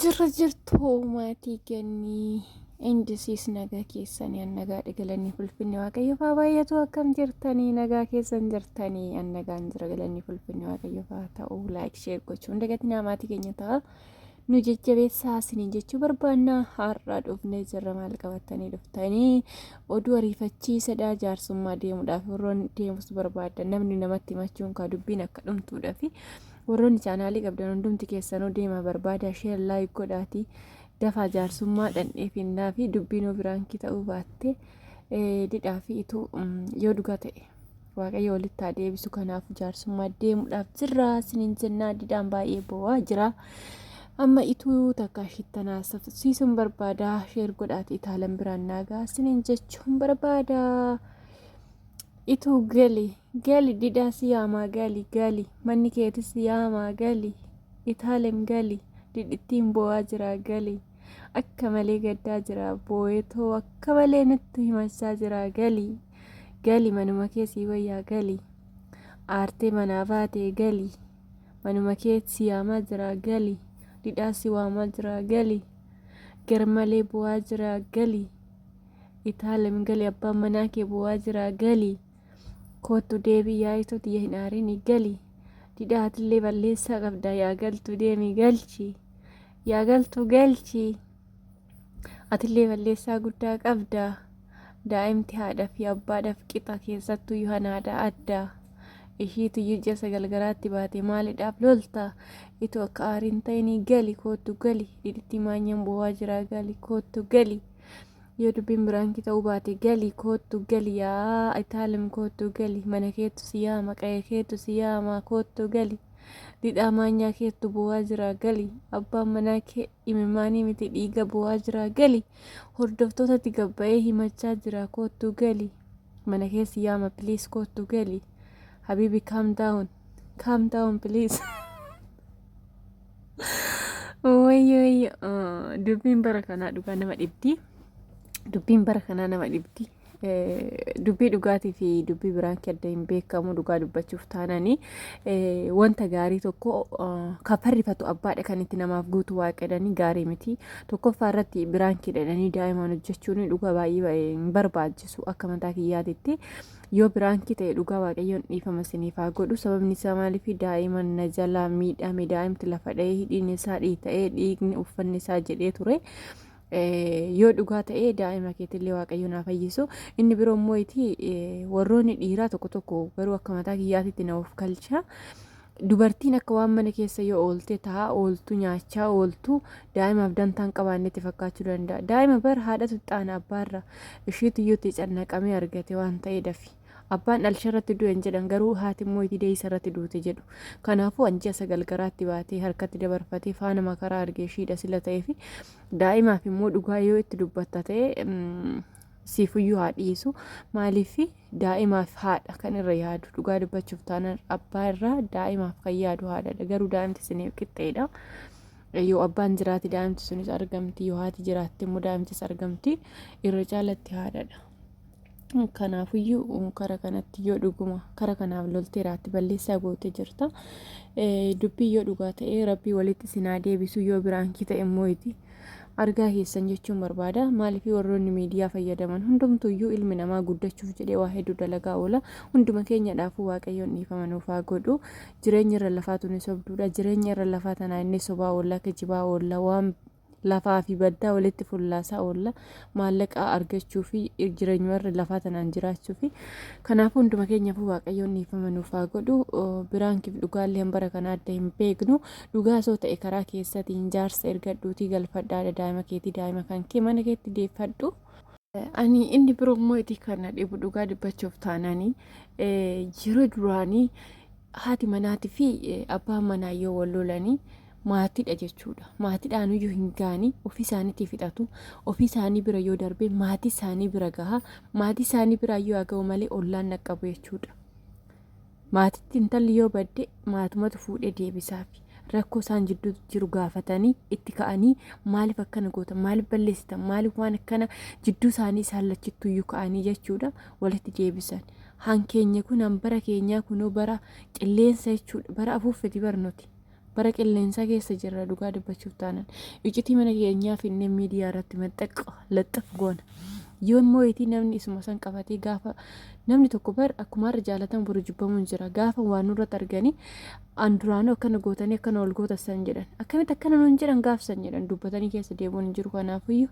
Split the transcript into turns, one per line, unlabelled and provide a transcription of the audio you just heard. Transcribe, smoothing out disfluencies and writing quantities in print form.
Jirra jirtu maatii gannii indisiis nagaa keessanii an nagaadha galanni fulfinni waaqayyoof haa baay'atu. Akkam jirtanii? Nagaa keessan jirtanii? An nagaan jira, galanni fulfinni waaqayyoof haa ta'u. Like, share gochuun dagatinaa, maatii keenya ta'a, nu jajjabeessaa isiniin jechuu barbaanna. Har'a dhufnee jirra. Maal qabattanii dhuftanii? Oduu ariifachiisadha. Jaarsummaa deemuudhaaf warroonni deemus barbaadda, namni namatti himachuun kaa dubbiin akka dhumtuudhaafi. Warroonni chaanaalii qabdan hundumti keessanuu deemaa barbaada, share, like godhaatii dafaa jaarsummaa dhandhee finnaa fi dubbiinuu biraankii ta'uu baatte didhaa fi ituu yoo dhugaa ta'e waaqayyo walitti haa deebisu. Kanaaf jaarsummaa deemuudhaaf jirra isiniin jennaa. Didhaan baay'ee boo'aa jira. Amma ituu takka shittanaa siisuun barbaada. Share godhaatii itaalan biraan naagaa isiniin jechuun barbaada. Ituu gali gali, didhaa si yaamaa, gali gali, manni keetis si yaamaa, gali itaalem gali. Didhittiin boo'aa jira, gali. Akka malee gaddaa jira, boo'eetoo akka malee nutti himachaa jira. Gali gali, manuma kee sii wayyaa, gali. Aartee manaa baatee, gali. Manuma kee si yaamaa jira, gali. Didhaa si waamaa jira, gali. Garmalee boo'aa jira, gali. Itaalem gali, abbaan manaa kee boo'aa jira, gali. Koottu deebii yaa'itoo tiyya, hin aarini, gali. Didhaa, atillee balleessaa qabda, yaa galtu deemi galchi. Yaa galtu galchi. Atillee balleessaa guddaa qabda. Daa'imti haadha fi abbaadhaaf qixa, keessattuu yoo haadha adda. Ishiitu iyyuu ji'a 9 garaatti baate, maalidhaaf lolta? Itoo akka aariin ta'inii gali, koottu gali. Didhitti maanyaan boo'aa jira, gali, koottu gali. Yoo dubbiin biraankii ta'uu baate gali, koottu gali. Yaa itaalim koottu gali, mana keetu si yaama, qa'ee keetu si yaama, koottu gali. Didhaa maanyaa keetu boo'aa jira, gali. Abbaan manaa kee imimmaanii miti dhiiga boo'aa jira, gali. Hordoftootatti gabba'ee himachaa jira, koottu gali. Mana kee si yaama, please koottu gali. Habibi, calm down, calm down, please. Wayyo wayyo, dubbiin bara kanaa dhugaa nama dhibdi. Dubbiin bara kanaa nama dhibdi. Dubbii dhugaatii fi dubbii biraan adda hin beekamu. Dhugaa dubbachuuf taananii wanta gaarii tokko kan farrifatu abbaadha, kan itti namaaf guutu waaqedhanii gaarii miti. Tokkoffaa irratti biraankii dhadhanii daa'imaan hojjechuun dhugaa baay'ee hin barbaachisu akka mataa kiyyaatitti. Yoo biraankii ta'e dhugaa waaqayyoon dhiifama isiniif haa godhu. Sababni isaa maaliif? Daa'iman na jalaa miidhame, daa'imti lafa dha'ee hidhiin isaa dhiita'ee dhiigni uffanni isaa jedhee ture. Yoo dhugaa ta'e daa'ima keetillee waaqayyoon haa fayyisu. Inni biroo immoo warroonni dhiiraa tokko tokko garuu akka mataa kiyyaatitti na of kalcha. Dubartiin akka waan mana keessa yoo oolte taa'aa ooltu, nyaachaa ooltu, daa'imaaf dantaan qabaannetti fakkaachuu danda'a. Daa'ima bar haadhatu xaana abbaarra, ishiitu iyyuu itti cannaqamee argate waan ta'ee dafi. Abbaan dhalsharratti du'e hin jedhan, garuu haati immoo itti deessarratti duute jedhu. Kanaafuu an ji'a 9 garaatti baatee harkatti dabarfatee faana makaraa arge ishiidha sila ta'eefi daa'imaaf immoo dhugaa yoo itti dubbatta ta'e siifuyyuu haa dhiisu. Maaliif? Daa'imaaf haadha kan irra yaadu, dhugaa dubbachuuf taanaan abbaa irraa daa'imaaf kan yaadu haadhadha. Garuu daa'imti isiniif qixxeedha. Yoo abbaan jiraate daa'imti sunis argamti, yoo haati jiraatte immoo daa'imtis argamti. Irra caalatti haadhadha. Kanaafiyyuu kara kanatti yoo dhuguma kara kanaaf lolteeraatti balleessaa gootee jirta. Dubbii yoo dhugaa ta'e rabbii walitti isin haa deebisu. Yoo biraankii ta'e immoo iti argaa keessan jechuun barbaada. Maaliif? Warroonni miidiyaa fayyadaman hundumtuyyuu ilmi namaa guddachuuf jedhee waa hedduu dalagaa oola. Hunduma keenyadhaafuu waaqayyoon dhiifama nuuf haa godhu. Jireenya irra lafaa tuni sobduudha. Jireenya irra lafaa tanaa inni sobaa oolla, kijibaa oolla, waan lafaa fi baddaa walitti fullaasaa oolla maallaqa argachuu fi jireenyuma irra lafaa tanaan jiraachuu fi. Kanaafuu hunduma keenyaafuu waaqayyoon dhiifama nuuf haa godhu. Biraankiif dhugaallee bara kana adda hin beeknu. Dhugaa osoo ta'e karaa keessatiin jaarsa ergadhuutii galfadhaadha daa'ima keetii, daa'ima kan kee mana keetti deeffadhu. Ani inni biroo immoo itti kana dhibu, dhugaa dubbachuuf taananii, yeroo duraanii haati manaatii fi abbaan manaa yoo wal lolanii maatiidha jechuudha. Maatiidhaan iyyuu hin gaanii ofii isaaniitii fixatu. Ofii isaanii bira yoo darbe maatii isaanii bira gaha. Maatii isaanii bira yoo haa ga'u malee ollaan dhaqqabu jechuudha. Maatitti intalli yoo badde maatumatu fuudhee deebisaafi. Rakkoo isaan jidduu jiru gaafatanii itti ka'anii, maaliif akkana gootan, maaliif balleessitan, maaliif waan akkana jidduu isaanii isaan lachittuyyuu ka'anii jechuudha walitti deebisan. Han keenya kun, han bara keenyaa kunoo bara qilleensa jechuudha. Bara afuuffeti barnuti. Bara qilleensaa keessa jirra dhugaa dubbachuuf taanaan. Iccitii mana keenyaa finnee miidiyaa irratti maxxaqa laxxaf goona. Yoo immoo itii namni isuma san qabatee gaafa namni tokko bar akkuma har'a jaalatamu boru jibbamuun jira. Gaafa waan nurratti arganii an duraanuu akkana gootanii akkana ol goota san jedhan. Akkamitti akkana nuun jedhan gaaf san jedhan dubbatanii keessa deemuun hin jiru kanaafuyyuu.